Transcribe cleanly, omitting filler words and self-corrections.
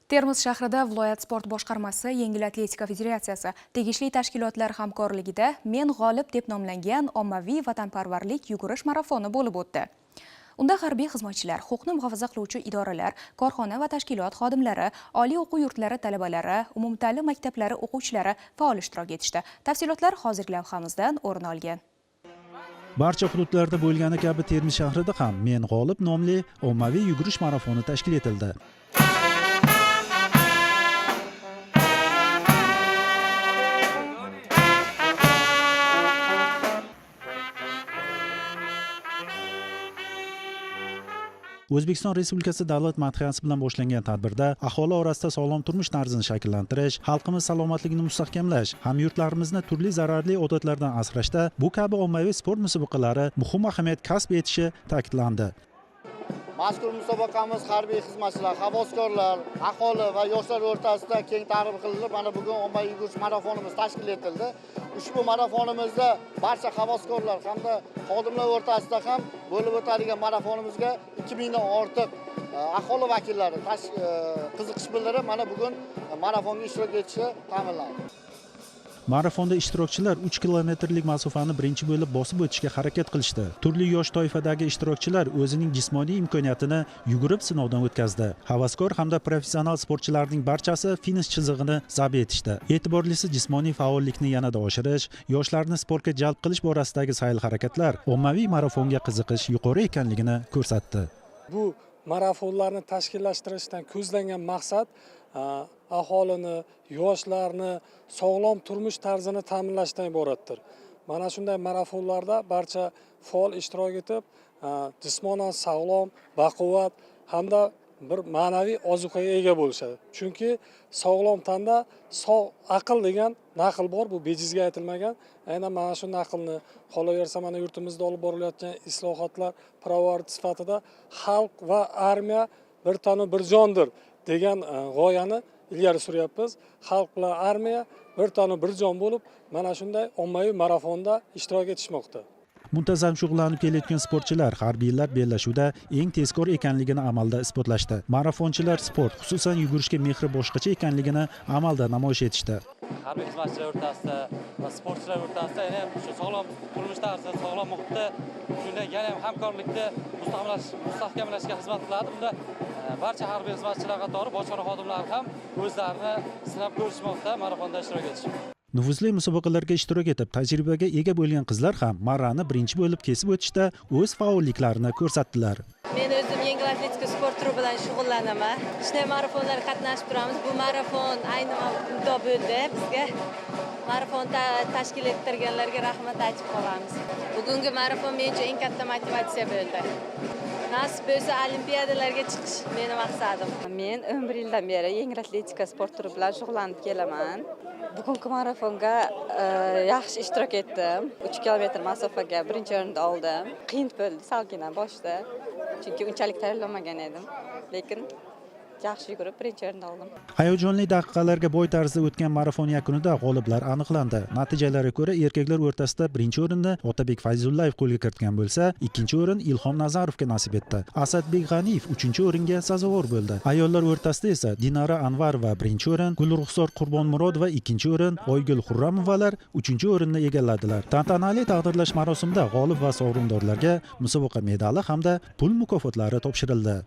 Termiz shahrida viloyat sport boshqarmasi, Yengil atletika federatsiyasi, tegishli tashkilotlar hamkorligida "Men g'olib" deb nomlangan ommaviy vatanparvarlik yugurish marafoni bo'lib o'tdi. Unda harbiy xizmatchilar, huquqni muhofaza qiluvchi idoralar, korxona va tashkilot xodimlari, oliy o'quv yurtlari talabalari, umumta'lim maktablari o'quvchilari faol ishtirok etishdi. Tafsilotlar hozirgi lavhamizdan o'rin olgan. Barcha hududlarda bo'lgani kabi Termiz shahrida ham "Men g'olib" nomli ommaviy yugurish marafoni tashkil etildi. O'zbekiston Respublikasi davlat madhiyasi bilan boshlangan tadbirda aholi orasida sog'lom turmush tarzini shakllantirish, xalqimiz salomatligini mustahkamlash, hamyurtlarimizni turli zararli odatlardan asrashda bu kabi ommaviy sport musobaqalari muhim ahamiyat kasb etishi ta'kidlandi. Mazkur musobaqamiz harbiy xizmatchilar, havaskorlar, aholi va yoshlar o'rtasida keng targ'ib qilinib, mana bugun ommaviy yugurish marafonimiz tashkil etildi. Ushbu marafonimizda barcha havaskorlar hamda xodimlar o'rtasida ham bo'lib o'tadigan marafonimizga 2000 dan ortiq aholi vakillari qiziqish bildirib, mana bugun marafonga ishtirok etishi ta'minlandi. Marafonda ishtirokchilar 3 kilometrlik masofani birinchi bo'lib bosib o'tishga harakat qilishdi. Turli yosh toifadagi ishtirokchilar o'zining jismoniy imkoniyatini yugurib sinovdan o'tkazdi. Havaskor hamda professional sportchilarning barchasi finish chizig'ini zabt etishdi. E'tiborlisi, jismoniy faollikni yanada oshirish, yoshlarni sportga jalb qilish borasidagi sa'y harakatlar ommaviy marafonga qiziqish yuqori ekanligini ko'rsatdi. Bu marafonlarni tashkillashtirishdan ko'zlangan maqsad aholini, yoshlarni sog'lom turmush tarzini ta'minlashdan iboratdir. Mana shunday marafonlarda barcha faol ishtirok etib, jismonan sog'lom, baquvvat hamda bir ma'naviy ozuqaga ega bo'lishadi. Chunki sog'lom tanda sog' aql degan naql bor, bu bejizga aytilmagan. Aynan mana shu naqlni qolaversa, mana yurtimizda olib borilayotgan islohotlar pirovard sifatida xalq va armiya bir tanu bir jondir degan g'oyani ilgari suryapmiz. Xalq bilan armiya bir tanu bir jon bo'lib, mana shunday ommaviy marafonda ishtirok etishmoqda. Muntazam shug'ullanib kelayotgan sportchilar harbiylar bellashuvda eng tezkor ekanligini amalda isbotlashdi. Marafonchilar sport, xususan yugurishga mehri boshqacha ekanligini amalda namoyish etishdi. Harbiy xizmatchilar o'rtasida va sportchilar o'rtasida yana ham shu sog'lom turmush tarzi, sog'lom muhitda shunday yana ham hamkorlikni mustahkamlashga xizmat qiladi. Bunda barcha harbiy xizmatchilar qatori bojxona xodimlari ham o'zlarini sinab ko'rishmoqda, marafonda ishtirok etishmoqda. Nufuzli musobaqalarga ishtirok etib, tajribaga ega bo'lgan qizlar ham marrani birinchi bo'lib kesib o'tishda o'z faolliklarini ko'rsatdilar. Men o'zim yengil atletika sport turi bilan shug'ullanaman. Shunday marafonlarga qatnashib turamiz. Bu marafon ayni muddao bo'ldi bizga. Marafon tashkil ettirganlarga rahmat aytib qolamiz. Bugungi marafon men uchun eng katta motivatsiya bo'ldi. Nasib bo'lsa olimpiadalarga chiqish meni maqsadim. Men 11 yildan beri yengil atletika sport turi bilan shug'ullanib kelaman. Bugungi marafonga yaxshi ishtirok etdim. 3 kilometr masofaga birinchi o'rinni oldim. Qiyin bo'ldi salgina boshida, chunki unchalik tayyorlanmagan edim. Lekin yaxshi yugurib birinchi o'rinni oldim. Hayajonli daqiqalarga boy tarzda o'tgan marafon yakunida g'oliblar aniqlandi. Natijalarga ko'ra erkaklar o'rtasida birinchi o'rinni Otabek Fayzullayev qo'lga kiritgan bo'lsa, ikkinchi o'rin Ilhom Nazarovga nasib etdi. Asadbek G'aniyev uchinchi o'ringa sazovor bo'ldi. Ayollar o'rtasida esa Dinara Anvarova birinchi o'rin, Gulruxsor Qurbonmurodova ikkinchi o'rin, Oygul Xurramovalar uchinchi o'rinni egalladilar. Tantanali taqdirlash marosimida g'olib va sovrindorlarga musobaqa medali hamda pul mukofotlari topshirildi.